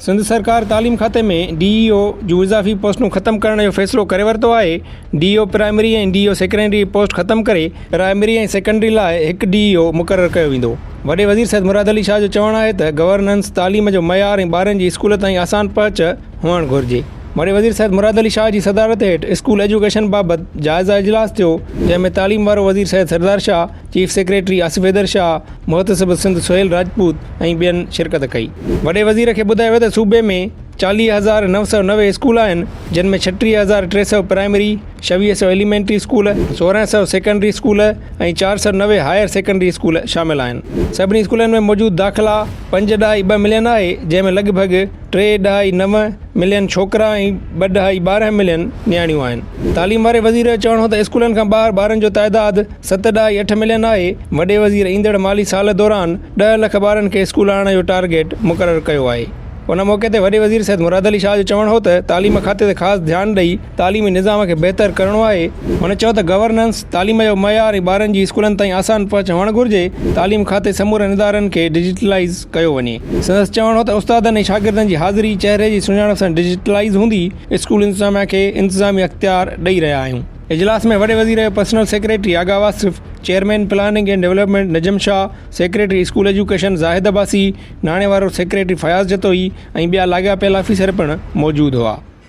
سنڌ سرڪار تعليم کاتي ۾ ڊي اي او جون اضافي پوسٽون ختم ڪرڻ جو فيصلو ڪري ورتو آهي، D E O primary ۽ D E O secondary post ختم ڪري پرائمري ۽ سيڪنڊري لاء هڪ ڊي اي او مقرر ڪيو ويندو. وڏي وزير سيد مراد علي شاهه جو چوڻ آهي ته گورننس، تعليم جو معيار ۽ ٻارن جي اسڪول تائين آسان پهچ هئڻ گهرجي. وڏي وزير سيد مراد علي شاهه جي صدارت هيٺ اسڪول ايجوڪيشن بابت جائزه اجلاس ٿيو، جنهن ۾ تعليم وارو وزير سيد سردار شاهه، چيف سيڪريٽري آصف حيدر شاهه، محتسب سنڌ سهيل راجپوت ۽ ٻين شرڪت ڪئي. وڏي وزير کي ٻڌايو ويو ته صوبي ۾ 40990 اسڪول آهن، جن ۾ 36300 primary, 2600 elementary school, 1600 secondary school ۽ 490 higher secondary school شامل آهن. سڀني اسڪولن ۾ موجود داخلا پنج ڏهائي ٻه ملين آهي، جنهن ۾ لڳ ڀڳ ٽي ڏهائي نو ملين ڇوڪرا ۽ ٻه ڏهائي 12 ملين نياڻيون آهن. تعليم واري وزير جو چوڻ هو ته اسڪولن کان ٻاهر ٻارن جو تعداد ست ڏهائي اٺ ملين آهي، وڏي وزير ايندڙ مالي سال دوران 10 لک ٻارن کي اسڪول آڻڻ جو ٽارگيٽ مقرر ڪيو آهي. ان موقعي تي وڏي وزير سيد مراد علي شاهه جو چوڻ هو ته تعليم کاتي تي خاص ڌيان ڏئي تعليمي نظام کي بهتر ڪرڻو آهي. هن چيو ته گورننس، تعليم جو معيار ۽ ٻارن جي اسڪولن تائين آسان پهچ هئڻ گهرجي، تعليم کاتي سمورن ادارن کي ڊجيٽلائيز ڪيو وڃي. سندس چوڻ هو ته استادن ۽ شاگردن جي حاضري چهري جي سڃاڻپ سان ڊجيٽلائيز هوندي، اسڪول انتظاميا کي انتظامي اختيار ڏئي رهيا آهيون. اجلاس ۾ وڏي وزير جو personal secretary Agha Wasif, chairman planning and development Najam Shah, secretary school education Zahid Abbasi, ناڻي وارو سيڪريٽري فياض جتوئي ۽ ٻيا لاڳاپيل آفيسر پڻ موجود هئا.